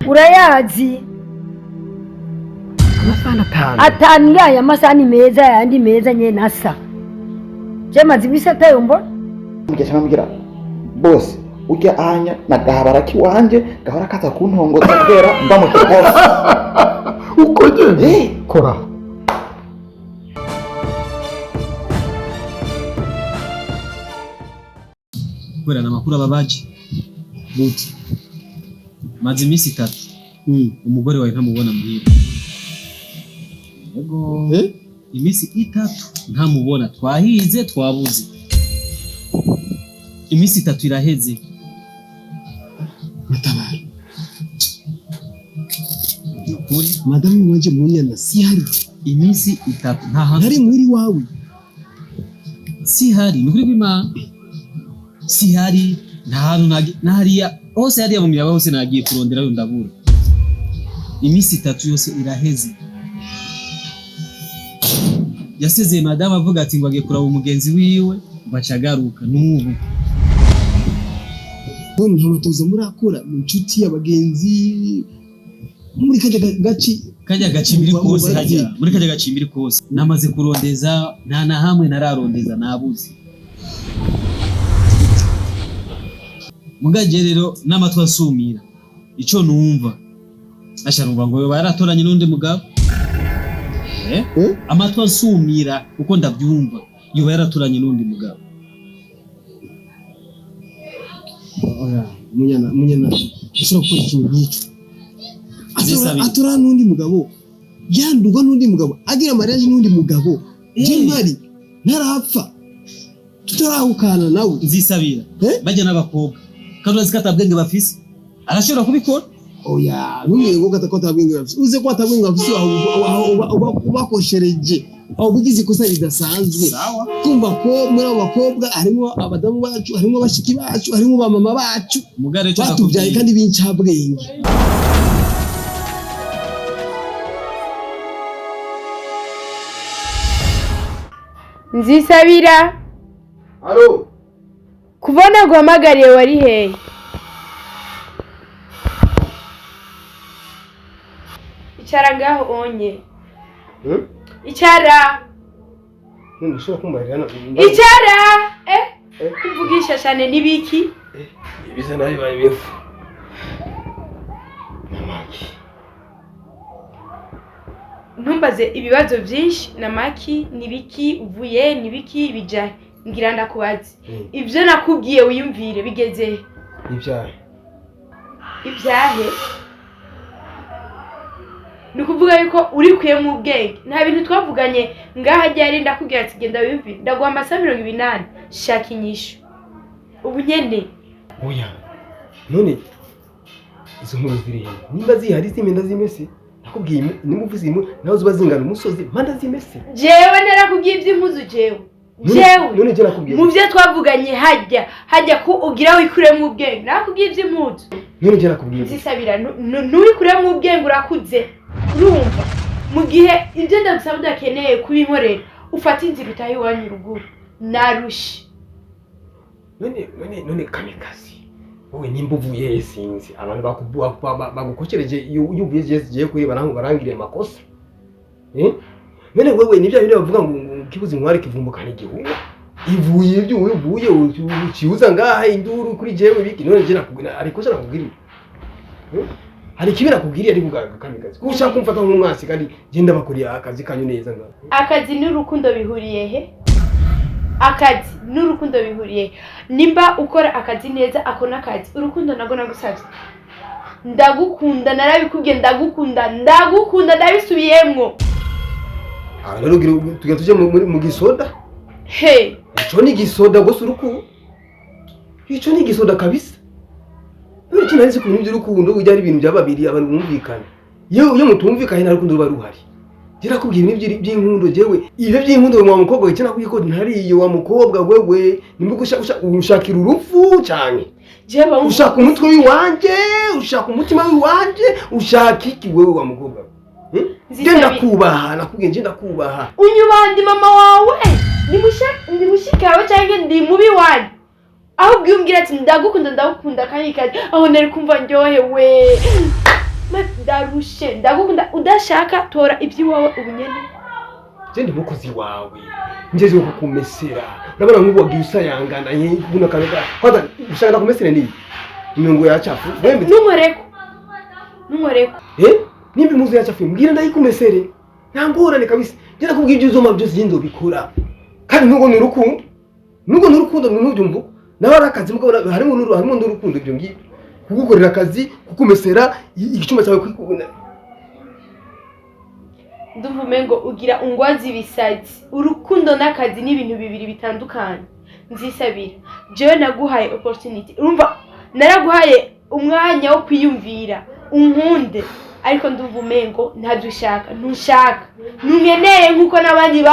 Urayazi? Amasahani 5? 5 yaya amasahani meza, yandi meza nyene asa. Je maze imisi atayo mbona. Mugesha namubwira bose urya anya na gahabara kiwanje gahora kaza kuntongoza kubera mba mu kibosi. Uko nyene? Eh. Kora. Kubera amakuru ababaje. Gute? Maze iminsi 3 umugore wawe ntamubona muhira. Yego. Eh? Iminsi 3 ntamubona, twahize twabuze. Iminsi 3 iraheze. Matabaro. Nukuri. Madamu wanje Munyana sihari. Iminsi 3 nta hantu. Ntari muhiri wawe. Sihari, nukuri kw'Imana. Sihari, nta hantu nahariya hose, hariya mu miraba hose nagiye kuronderayo ndabura. Iminsi 3 yose iraheze. Yasezeye madamu avuga ati ngo agiye kuraba umugenzi wiwe ngo acagaruka n'ubu. None nta matoza murakora mu nshuti y'abagenzi muri kajya gaci? Kajya gacimbiri kose hajya, muri kajya gacimbiri kose namaze kurondeza, nta na hamwe nararondeza nabuze. Mugaje rero n'amatwi asumira ico numva asharumva ngo yoba yaratoranye n'undi mugabo. Eh? Eh? Amatwi asumira uko ndabyumva yoba yaratoranye n'undi mugabo. Oya, Munyana, Munyana ashobora gukora ikintu nk'icyo. Zisabira. Atora n'undi mugabo, yandurwa n'undi mugabo, agira mariage n'undi mugabo. Je mpari ntarapfa, tutarahukana nawe. Nzisabira. Eh? Bajya n'abakobwa kandi urazi ko atabwenge bafise, arashobora kubikora. Oya, ntumbwire ngo ko atabwenge bafise. Uze ko atabwenge bafise aho ubakoshereje, aho ugize ikosa ridasanzwe. Sawa. Kumva ko muri abo bakobwa harimo abadamu bacu, harimo bashiki bacu, harimo ba mama bacu Mugare cyo batubyaye kandi b'incabwenge. Nzisabira. Alo. Kuva naguhamagariye wari hehe? Icara ngaho onye. Icara. None ushobora kumbarira? Icara. Eh? Kuvugisha cyane nibiki? Ibiza nabi bibaye ibifu. Namaki. Ntumbaze ibibazo byinshi namaki nibiki uvuye nibiki bijahe ngira ndakubaze. Ibyo nakubwiye wiyumvire bigeze he? Ibyahe? Ibyahe? Ni ukuvuga yuko urikuye mu bwenge, nta bintu twavuganye ngaha ryari ndakubwira ati genda wiyumvire, ndaguha amasaha 80, shaka inyishu ubu nyene. Oya. None izo nkuru ziri he? Nimba zihari zimenda zimese. Nakubwiye nimba uvuze impu naho ziba zingana umusozi mpanda zimese. Jewe narakubwiye iby'impuzu jewe. Jewe. None je nakubwiye. Mu byo twavuganye hajya hajya ko ugira wikuremo ubwenge, nakubwiye iby'impuzu. None je nakubwiye. Nzisabira, ntuwikuremo ubwenge, urakuze. Urumva mu gihe ibyo ndagusaba udakeneye kubinkorera, ufata inzira utahe iwanyu ruguru. Narushe. None kamikazi. Wowe nimba uvuye sinzi abantu bagukokereje iyo uvuye je kuri barangiriye amakosa. None wewe nibyo bindi bavuga ngo kibuze inkware kivumbukana igihugu. Ivuye ibyo uvuye ukiuza ngaha induru kuri jewe biki. None je nakubwira ariko se nakubwiriye. Hari ikibi nakubwiriye ari kugaga kamikazi. Kuko ushaka kumfata nk'umwasi kandi je ndabakuriye akazi kanyu neza ngaha. Akazi n'urukundo bihuriye he? Akazi n'urukundo bihuriye he? Nimba ukora akazi neza ako n'akazi, urukundo nago nagusavye. Ndagukunda, narabikubwiye, ndagukunda, ndagukunda, ndabisubiyemwo. Ah, rero tugira tuje mu gisoda. He. Ico ni gisoda gose urukundo. Ico ni gisoda kabisa. None ico nari nzi ku bintu by'urukundo ujya ari ibintu bya babiri abantu bumvikana. Iyo mutumvikanye nta rukundo ruba ruhari. Je nakubwiye ibintu by'inkundo jewe. Ibyo by'inkundo wa mukobwa we, nakubwiye ko ntari iyo wa mukobwa wewe. Nimba ushakira urupfu cyane. Jewe ushaka umutwe w'iwanje, ushaka umutima w'iwanje, ushaka iki wewe wa mukobwa? Je ndakubaha, nakubwiye je ndakubaha. Unyubaha ndi mama wawe, ndi mushika wawe cyangwa ndi mubi wanyu. Aho ubwiye umbwira ati ndagukunda, ndagukunda kandi kandi aho nari kumva ndyohewe. Ndarushe, ndagukunda, udashaka tora iby'iwawe ubunyene. Je ndi mukozi wawe, njeze kukumesera. Urabona nk'ubu wagiye usayangana buno kantu kwanza ushaka ndakumesere niyi imyungu yacafu wembe. Ntunkoreko, ntunkoreko. Eh, nimba impuzu yacafu mbwira ndayikumesere, nta ngorane kabisa. Je ndakubwira ibyo uzoma byose je nzobikora, kandi nubwo ni urukundo, nubwo ni urukundo ntubyumva uko nawe ari akazi mugabo harimo harimo n'urukundo. Ibyo ngibyo kugukorera akazi, kukumesera igicuma cyawe kwikubona. Ndumva umengo ugira ungwazi ibisazi. Urukundo n'akazi ni ibintu bibiri bitandukanye. Nzisabira, jewe naguhaye opportunity, urumva naraguhaye umwanya wo kwiyumvira unkunde, ariko ndumva umengo ntabyo ushaka, ntushaka, ntunkeneye nk'uko n'abandi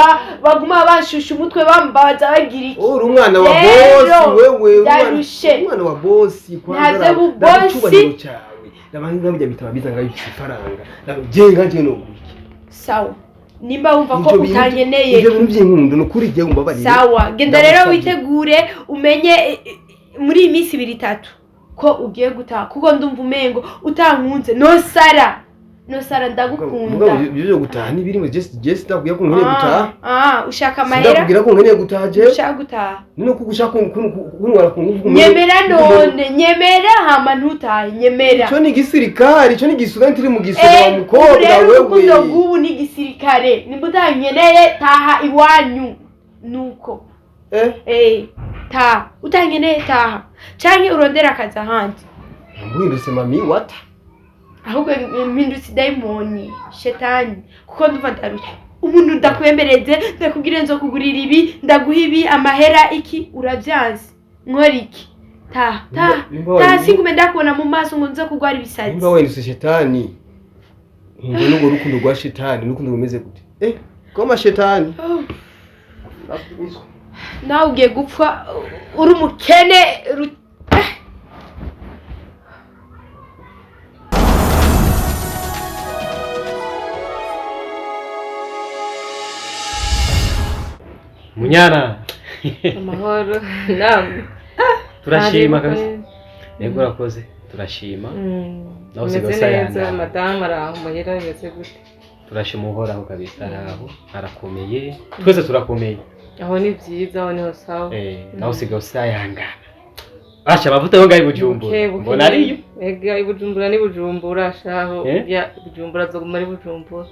baguma bashusha umutwe, bambaza, bagira iki. Uri umwana wa Rero, bosi wewe, ndarushe. Umwana wa bosi kwanza. Ntabyo bubosi. Icyubahiro cyawe nabandi nabyo bitaba biza ngaho ifaranga je nganje no guki. Sawa, nimba wumva ko Ivyo bintu- utankeneye. Ivyo bintu by'inkundo ni ukuri igihe umbabarire. Sawa, genda rero. Ndagusabye. Witegure umenye muri iyi minsi ibiri itatu ko ugiye gutaha, kuko ndumva umengo utankunze nosara, nosara. Ndagukunda. Mugabo ibyo byo gutaha ntibirimo. Je sindakubwira ko nkeneye gutaha. Ah, ushaka amahera. Sindakubwira ko nkeneye gutaha je. Ushaka gutaha. Ni uko ushaka kuntwara ku ngufu. Nyemera none, nyemera hama ntutahe, nyemera. Ico ni igisirikare, ico ni igisirikare, turi mu gisirikare wa Eh, mukobwa. ubu rero urukundo Wewe rw'ubu ni igisirikare. Nimba utankeneye taha iwanyu, nuko. Eh. Eh, taha, utankeneye taha canke urondere akazi ahandi. Nguhindutse mami wata. Ahubwo mpindutse dayimoni, shetani, kuko ndumva ndarushye. Umuntu ndakwembereze, ndakubwira nzo kugurira ibi, ndaguha ibi, amahera iki, urabyanze. Nkora iki? Taha, taha. Nimba Taha, singume ndakubona mu maso ngo nze kurwara ibisazi. Nimba wahindutse shetani, nkumva n'urwo rukundo rwa shetani n'urukundo rumeze gute? Eh, koma shetani. Oh, nawe ugiye gupfa uri umukene eh. Munyana. Amahoro namwe. Turashima Karibu. kabisa. Yego, urakoze, turashima. Nawe usigaye Umeze neza? usayangana. Madamu araho muhira, bimeze gute? Turashima Uhoraho kabisa, araho arakomeye, twese turakomeye. Aho ni byiza, aho niho sawa. Eh, nawe usigaye usayangana. Basha amavuta yo ngaho i Bujumbura. Buke, buke. Mbona ariyo. Ega i Bujumbura ni Bujumbura shaho. Eh? Ya Bujumbura zoguma ari Bujumbura.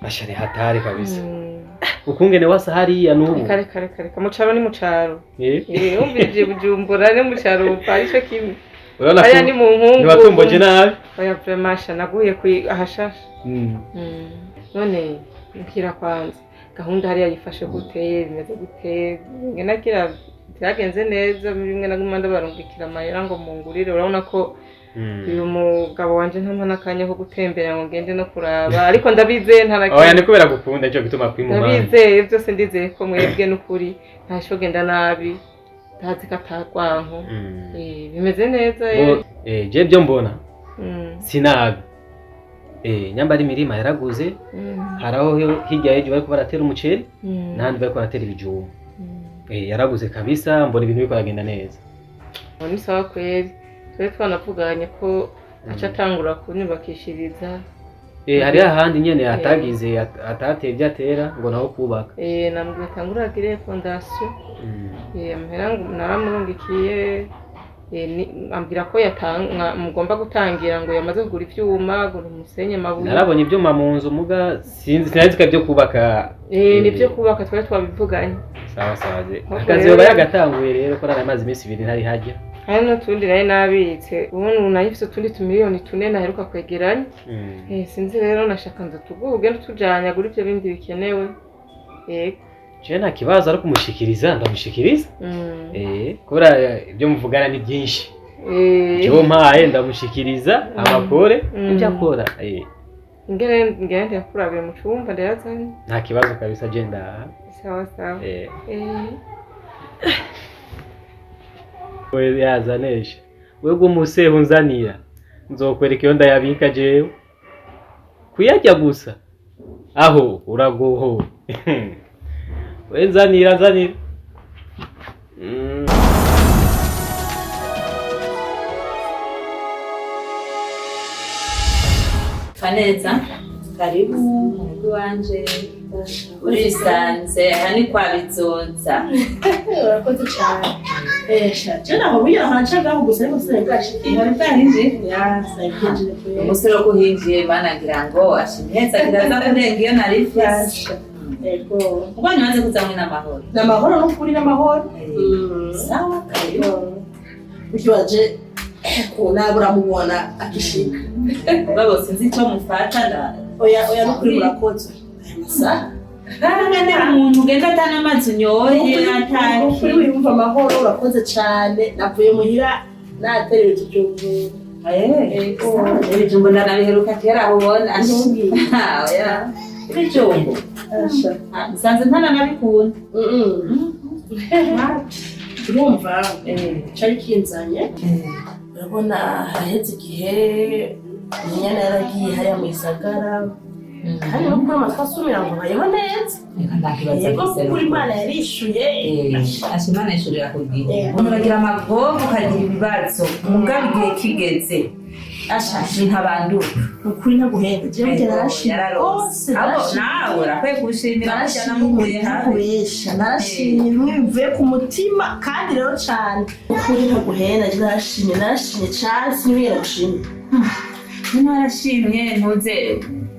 Basha ni hatari kabisa. Mm. Ukungene wasa hariya n'ubu. Reka reka reka reka, mu caro ni mu caro. Eh? Eh, wumvirije Bujumbura ni mu caro upfa arico kimwe. Urabona Hariya ko ni mu nkungu. ntiwatomboje nabi. Oya, vraiment sha naguye kwi ahashasha. Mm. None mbwira kwanza, gahunda hariya yifashe gute, bimeze gute? Bimwe kira byagenze neza, bimwe naguma ndabarungikira amahera ngo mungurire. Urabona ko uyu mugabo wanje ntampa n'akanya ko gutembera ngo ngende no kuraba, ariko ndabizeye Oya, ntarakira. ni kubera gukunda nicyo gituma kwimumana. Ndabizeye byose, ndizeye ko mwebwe n'ukuri ntashogenda nabi, ndazi ko atagwanko. Eh, bimeze neza. Bo, eh, je byo mbona sinabi. Eh, nyambara imirima yaraguze, hari aho hirya y'ejo bariko baratera umuceri, n'ahandi bariko baratera ibijumba. Eh, yaraguze kabisa, mbona ibintu biriko biragenda neza. Ubu ni sawa kweri, twari twanavuganye ko aca atangura kunyubakishiriza. Eh, hariho ahandi nyene atagize atateye ibyo atera ngo naho kubaka. Eh, namubwiye atangure agire fondation. Eh, amahera ngo naramurungikiye. Eh, ambwira ko mugomba gutangira, ngo yamaze kugura ivyuma, agura umusenyi, amabuye. Narabonye ibyuma mu nzu, muga sinzi, sinari ko ibyo kubaka. Eh, nibyo kubaka twari twabivuganye. Sawa sawa je. Ahubwo Akazi rero- yoba yagatanguye rero ko nari amaze iminsi 2 ntari hajya. Hari n'utundi nari nabitse, ubu nayifise utundi tumiliyoni 4 naheruka kwegeranya. Eh, sinzi rero, nashaka nza tuguhe ugende utujanye agure ivyo bindi bikenewe, yego. Je nta kibazo, ariko kumushikiriza ndamushikiriza. Eh, kubera ibyo muvugana ni byinshi. Jewe mpaye ndamushikiriza amakore ibyo akora. Eh, Ingene ngende ndayakurabiye mu cumba, ndayazanye. Nta kibazo kabisa, je ndaha. Sawa sawa. Eh, Eh. we yazanesha. Wewe umuseho unzanira. Nzokwereka iyo ndayabika jewe. Kuyarya gusa. Aho uragoho. We nzanira, nzanira. Kaneza, karibu mu rugo iwanje. Urisanze, aha ni kwa Bizonza. Urakoze cyane. Esha, je naho buriya nkancagaho gusa, ariko sinari bwashikire. Wari bwahinjiye? Ya, sinari bwinjire kubera. Umusore wo kuhinjiye mana ngira ngo ashimiheza kiraza kurenga iyo nari mfise. Yego. Ubwo ntibanze kuzamwe n'amahoro. Ni amahoro n'ukuri, n'amahoro. Sawa, karibu. Ukibaje kunaba uramubona akishika. Mugabo sinzi ico mufata nda. Oya, oya, n'ukuri murakoze. Aya masaha. None umuntu ugenda atanamazi unyoye ataki. Ukuri wiyumva amahoro, urakoze cyane. Navuye muhira naterewe utujumbu. Ibijumbu ndanabiheruka kera aho ubona. Oya. Ibijumbu. Nsanze ntananabikunda. Urumva cari kinzanye, urabona haraheze igihe Munyana yaragiye hariya mu gisagara, kandi no kuri amatwi asumira ngo bayeho neza. Yego, kuko Imana yarishuye. Asha, Imana yishurira ku gihe. Uragira amagogo, ukagira ibibazo, mugabo igihe kigeze, asha, ntabandura. Ukuri ntaguhenda, jewe njye narashimye rwose. Abo nawe urakwiye kuwushimira burya namukuye habi. Ntakubesha, narashimye bimwe bivuye ku mutima, kandi rero cane ukuri ntaguhenda, je narashimye, narashimye cane, sinibigera gushimye. Ntarashimye ntuze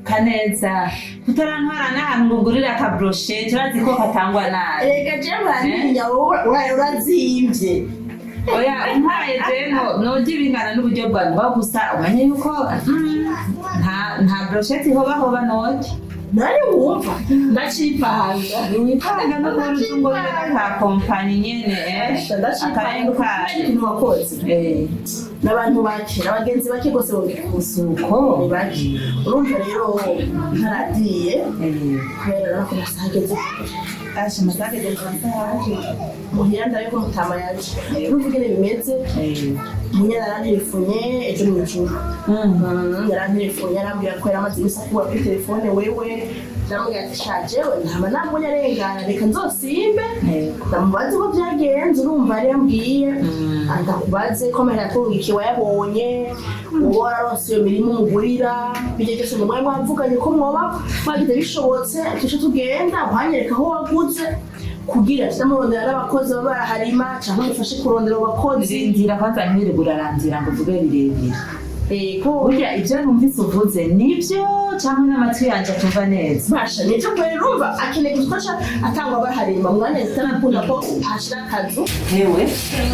Kaneza kutarantwara n'ahantu ngo ugurire akabroshete, urazi ko katangwa nabi. Erega je muraninya, wowe urazimvye. Oya, umpaye jewe nojya ibingana n'uburyo bwawe bwa gusa umenye yuko nta broshete hoba hoba nojya. Nari wumva ndacipanga. Wipanga n'ubundi ngo bibe ka kompanyi nyene. Ndacipanga. Akaye. Ikintu wakoze n'abantu bake, n'abagenzi bake rwose bobikusuko ni bake. Urumva rero ntaradiye kubera urabona ko amasaha ageze. Asha, amasaha ageze ku masaha. Muhira ndabe ko mutama yaje. Urumva ingene bimeze, Munyana yaranterefonye ejo mw'ijoro. Yaranterefonye arambwira ko yaramaze iminsi akubura kuri telefone wewe. Ndamubwira ati: "Sha, jewe ntama nabonye arengana, reka nzosimbe ndamubaze uko byagenze." Urumva yari yambwiye ndakubaze ko amahera yakurungikiye wayabonye, uwo wararonse iyo mirimo umugurira, bijya byose ngo mwari mwavuganye ko mwoba mwagize bishobotse tuce tugenda uhanyereka aho waguze kugira tutamurondera n'abakozi baba baraharima, canke mufashe kurondera abo bakozi. Rindira kwanza, ntiwirirwe urarangira ngo uvuge birebire. Burya ibyo numvise uvuze nibyo cyangwa n'amatwi yanjye atumva neza? Basha, nivyo kweri. Urumva akeneye gufasha atangwa baharima umwanya zitarakunda ko hashira akazu. Yewe,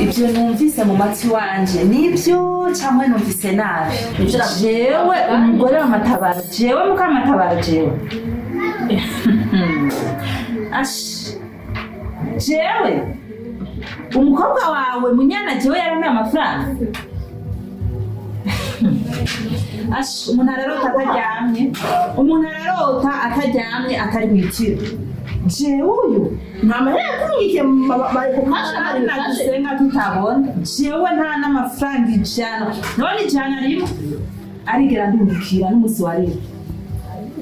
ibyo numvise mu matwi wanje nibyo cyangwa numvise nabi? Jewe umugore w'amatabaro, jewe mukamatabaro, jewe ash, jewe umukobwa wawe Munyana, jewe yaroneye amafaranga. Ash, umuntu ararota ataryamye, umuntu ararota ataryamye atari mw'itiro. Jewe uyu nta mahera yakurungikiye mareko kasha. Nadusenga tutabona, jewe nta n'amafaranga 100, none 100 arigera ndungikira n'umunsi wa rimwe.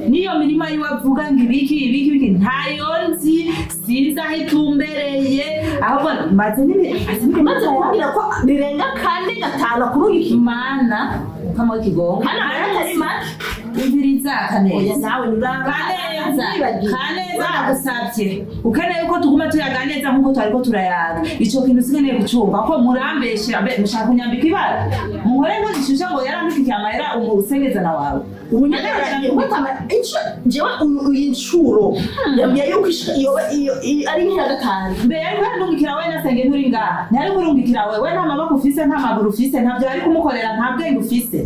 Niyo mirima yiwe avuga ngo ibiki ibiki ibiki, ntayo nzi, sinzi aho itumbereye, ahubwo maze maze kumbwira ko rirenga kane gatanu akurungikiye. Mana kama kigongo. Kandi amahera atari make. Umviriza. Oya. Kaneza. Nawe nuraba. Kaneza, Kaneza, ndagusabye, ukeneye ko tuguma tuyaga neza nkuko twariko turayaga, ico kintu sikeneye kucumva ko murambeshera. Mbe mushaka kunyambika ibara, muhore ngo zishushe ngo yarambikiye amahera umusengezana wawe. Jewe iyi ncuro yambwiye yuko iyo ari nk'iya gatanu. Mbe yariko ararungikira we nasenge nturi ngaha, ntiyari kurungikira we nta maboko ufise, nta maguru ufise, ntavyo ari kumukorera, nta bwenge ufise.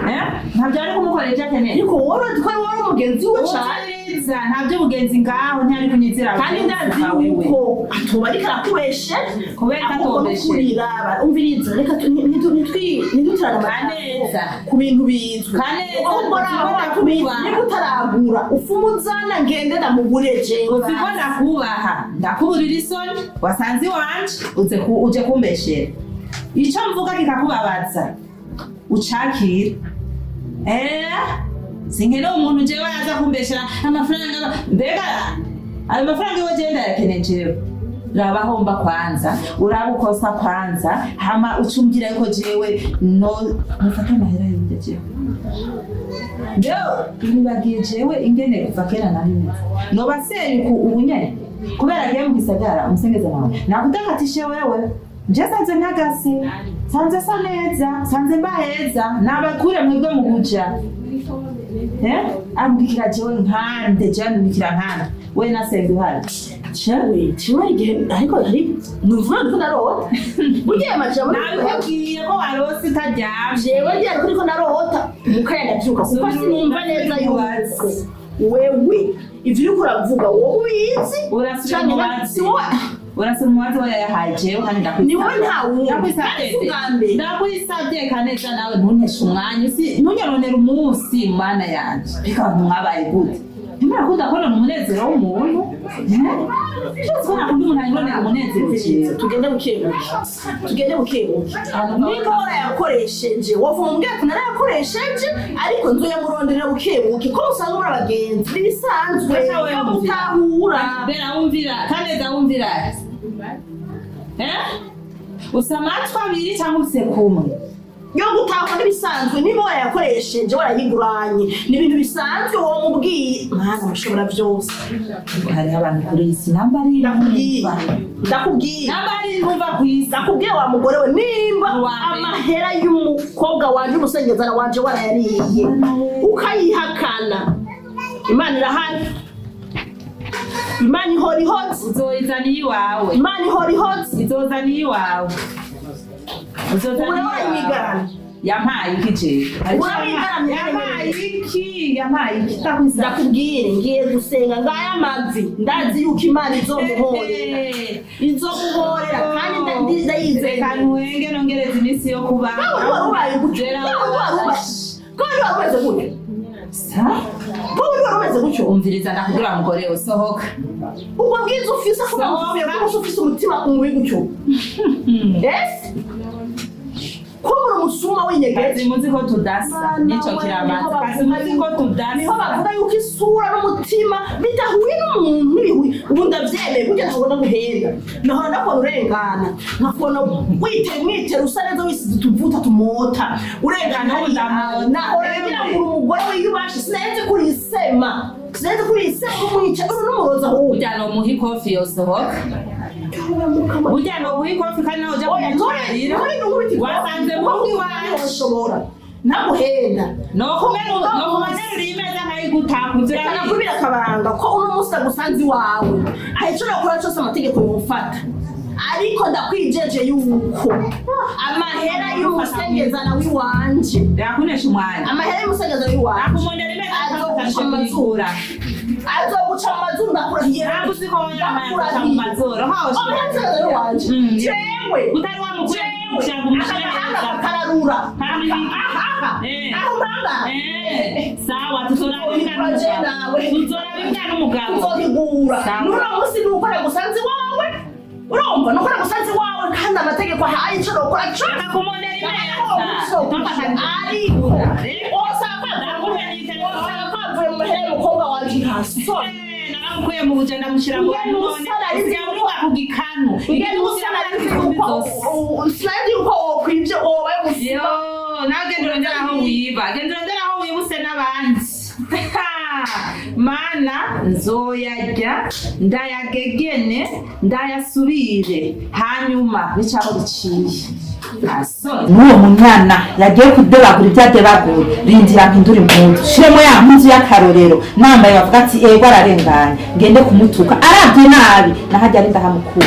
Eh? Ntabyo ari kumukorera ivyo akeneye. Ariko wowe ko wari umugenzi we cane. Umviriza, ntabyo ubugenzi ngaho, ntiyari kunyizera. Kandi ndazi yuko atoba ariko arakubeshe. Kubera ko ahubwo atobeshe. Nukuriraba, umviriza, reka ntiduterane Kaneza. ku bintu bizwi. Kaneza, ahubwo uzi ko raba ndakubaha. niba utaragura ufume uzana ngende ndamugure jewe. Uzi ko ndakubaha, ndakuburira isoni wasanze iwanje uze uje kumbeshera, ico mvuga kikakubabaza ucakira. Eh, sinkeneye umuntu jewe aza kumbeshera amafaranga. Mbega ayo mafaranga iwe jewe ndayakeneye? Jewe raba homba kwanza, uraba ukosa kwanza, hama ucumbwira yuko jewe no mufate amahera yonje jewe. Rero ntibagiye jewe ingene kuva kera nari meze. Noba seruku ubu nyene kubera agiye mu gisagara umusengeza nawe nakutakatishe wewe. Nje sanze ntagase, sanze sa neza, sanze mba heza, nabakure mwebwe mu buja. Eh? Ambikira jewe nkande, jewe ambikira nkande. We nasenga uhari. Jewe jewe igihe ariko hari numva ndiko narota burya aya majambo Nabikubwiye ko warose utaryamye. Jewe ngiye ariko ndiko narota mukaya ndavyuka kuko sinumva neza yuko wewe ivyo uriko uravuga wowe ubizi. Urasubira canke mu bazi. si wowe. Urasubira mu bazi wayahaye jewe kandi ndakwisabye. Ni wowe nta wundi. Ndakwisabye. Kandi si ubwa mbere. Ndakwisabye Kaneza nawe ntunteshe umwanya si ntunyoronere umunsi mana yanje. Reka abantu mwabaye gute? Ntimurakunda konona umunezero w'umuntu? Eh? Cyose ko nakunda umuntu anyonera umunezero jewe. Tugende bukebuke, tugende bukebuke. Niba warayakoresheje wavuga umbwira ati narayakoresheje ariko nzoyamuronderera bukebuke, ko usanga muri abagenzi n'ibisanzwe Fasha wewe yo wumvira. gutahura. Bera wumvira, Kaneza wumvira. Eh? Usa amatwi abiri cyangwa ufise kumwe? Yo gutahura n'ibisanzwe, niba warayakoresheje warayiguranye ni ibintu bisanzwe womubwiye. Mwana mushobora byose. Hariho abantu kuri iyi si namba ari Ndakubwiye, ntumva. ndakubwiye, Namba ari ntumva ku isi. Ndakubwiye wa mugore we, nimba Uwa mbere. amahera y'umukobwa wanje umusengezana wanje warayariye ukayihakana, Imana irahari, Imana ihora ihoze. Uzoyizana iwawe. Imana ihora ihoze. Izozana iwawe. Uzozana Ubura iwawe. warayigarana. Yampaye iki jewe? Ubura wigaramye. Yampaye iki? Yampaye iki? Ndakwisabye. Ndakubwire ngiye gusenga ngaya mavi, ndazi yuko Imana izomuhorera, izomuhorera kandi ndayizeye. Reka ntwenge nongereze iminsi yo kubaho. Nawe wari ubaye gutyo, Rero nawe wari ubaye, kandi wari umeze gutyo. Sa? Wowe wari umeze gutyo. Umviriza ndakubwira mugore we, sohoka. Ubwo bwiza ufise kuba Sohoka. kuba ufise umutima mubi gutyo. Yes? Kuba uri umusuma w'inyegeti. Kazi muzi ko tudasa. Nico kiramanza. Kazi muzi ko tudasa. Niho bavuga yuko isura n'umutima bidahuye n'umuntu ntibihuye. Ubu ndavyemeye burya ntabwo ndaguhenda. Nahora ndakubona urengana. Nkakubona witera umwitero usa neza wisize utuvuta tumota. Urengana N'ubu hariya. ndamota. Nahora ngira ngo uri umugore wiyubashe sinari nzi ko uri isema. Sinari nzi ko uri isema umwica uri n'umurozi ahubwo. Burya nomuha ikofi yosohoka. Burya nomuha ikofi kandi nawe uja Oya, kumutwarira. ntore n'unkubita ikofi. Wasanze mu rugo iwacu. Ushobora. Ntaguhenda. Nokumenerura imeza nkayigutakuza. Reka nakubira akabanga ko uno munsi agusanze iwawe aho icyo nakora cyose amategeko yofata, ariko ndakwijeje yuko amahera y'umusengezana w'iwanje Yakunesha umwanya. amahera y'umusengezana w'iwanje Akumondera imeza azoguca mu mazuru, azoguca mu mazuru, ndakurahiye. Ntabwo uzi ko wayamaye mu mazuru. Amahera y'umusengezana w'iwanje jewe Utari wamukure jewe kugira ngo umushyire akagahanga neza. kakararura. Kandi Aha, aho mpanga. Sawa, tuzorabibwa n'umugabo. Tuzorabibwa n'umugabo. Uzohigura. Sawa. N'uno munsi ni uko nagusanze iwawe, urumva ni uko nagusanze iwawe kandi amategeko ahaye icyo nokora cyose. Akakumondera imeza. Ariko osanga kwavuye mu mahera y'umukobwa wanje nta soni. Naramukuye mu buja ndamushyira mu Ngene umusore ari Sigamuka ku gikanu. Ngene umusore ari sinari yuko wokwivye wobaye umusuma. Yo, nawe genda urondere aho wiba. Genda urondere aho wiba use n'abandi. Mana nzoyarya ndayagegene ndayasubire hanyuma bicaho biciye. N'uwo munyana yagiye kudebagura ibyo adebagura, rindira mpindure impunzu shiremo ya mpunzu y'akarorero nambaye bavuga ati ego ararenganye, ngende kumutuka arabye nabi nahajya ari ndahamukura.